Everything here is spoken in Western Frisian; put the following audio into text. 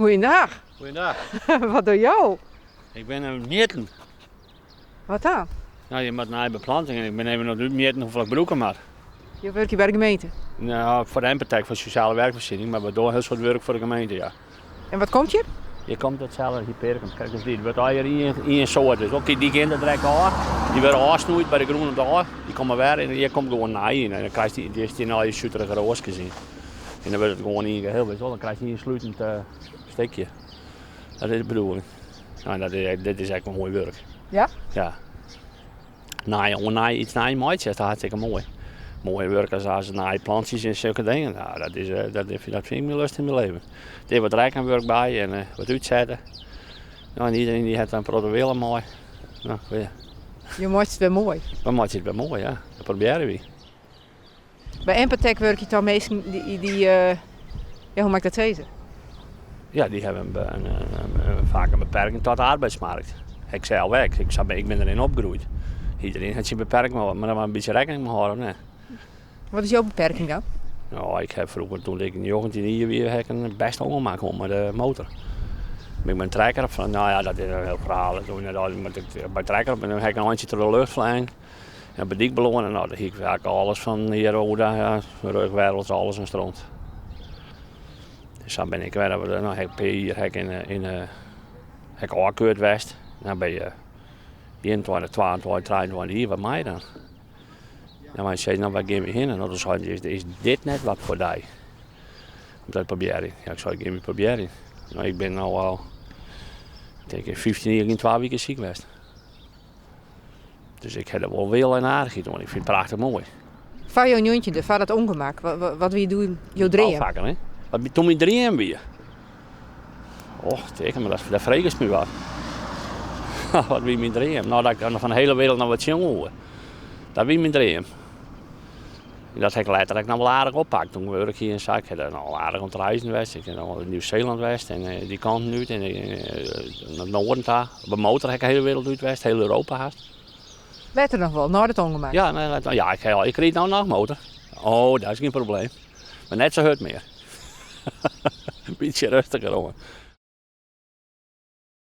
Goeiedag. Goeiedag. Wat dogge jo? Ik bin oan it mjitten. Wat dan? Nou, je moat nije beplanting en ik bin even oan it útmjitten hoefolle ik brûke moat. Jo wurkje by de gemeente? Nou, foar de Empatec, foar sosjale werkvoorziening, mar we dogge in hiel soad wurk foar de gemeente, ja. En wat komt hjir? Hjir komt itselde hypericum, krekt as dy. It wurdt allegear ien soart. Dus ook dy gean der direkt ôf. Dy wurde ôfsnoeid by de grûn op de ôf. Dy komme wer en hjir komt gewoan nij yn. En dan krijst dy, dy nije suterige roaskes yn. En dan wurdt it gewoan ien geheel, witst wol. Dan krijst ien slutend stikje. Dat is de bedoeling. Nou, dat is, dit is ek wol moai wurk. Ja? Ja. Nij oan nij, iets nij meitsje, dat is hartstikke moai. Moai wurk as, as nije plantsjes en sulke dingen. Nou, dat, is, eh, dat, dat vind ik mijn lust in mijn leven. Er is wat rekkenwurk by en uh, wat útsetten. Nou, en iedereen die hat in protte wille mei. Nou, ja. Je meitsje it wer moai. We meitsje it wer moai, ja. Dat probearje wy. By Empatec wurkje toch minsken dy't, ja, hoe moat ik dat sizze? Ja, dy hawwe in, faak in beperking tot de arbeidsmarkt. Ik sels ek. Ik, ik bin deryn opgroeid. Iedereen hat syn beperking, mar dan in bytsje rekkening mei hâlde, nee. Wat is jo beperking dan? Nou, ik ha froeger, toen ik 19 jier wie, ha ik in bêst ûngemak hân mei de motor. Bin ik mei in trekker, fan, nou ja, dat is in hiel ferhaal. Dat hoech je net altyd, mar by trekker, dan ha ik in eintsje troch de lucht flein. En op de dyk belâne, nou, dêr hie ik faak alles fan hjir oer, ja, rugwervels, alles en stront. Dus sa bin ik wer, no, ha ik in pear jier ha ik yn, yn, ha ik ôfkeurd west. Dan bin je 21, 22, 23 jier, wat mei je dan? Dan mei je sizze, no, wêr gean we hinne? No, dan sei is, is dit net wat foar dy? Om dat te probearjen. Ja, ik sei, ik gean it probearjen. No, ik bin no al, ik tink 15 jier yn twa wiken siik west. Dus ik ha der wol wille en aardichheid oan. Ik fyn it prachtich moai. Foar jo njoggentjinde, foar dat ûngemak, wat wie doe jo dream? Boufakker, hè? Wat toen myn dream wie? Och, teken, mar dat fregest my wat. Wat wie myn dream? Nou, dat ik fan de hiele wereld noch wat sjen woe. Dat wie myn dream. En dat ha ik letter ek noch wol aardich oppakt. Toen wurk hie en sa, ik ha dêr noch aardich oan it reizen west. Ik bin noch yn Nieuw-Seeland west en dy kanten út en nei it noarden ta. Op de motor ha ik de hiele wereld út west, hiel Europa hast. Letter noch wol, nei dat ûngemak? Ja, nee, ja, ik ryd no noch motor. Oh, dat is gjin probleem. Mar net sa hurd mear. In bytsje rêstiger oan.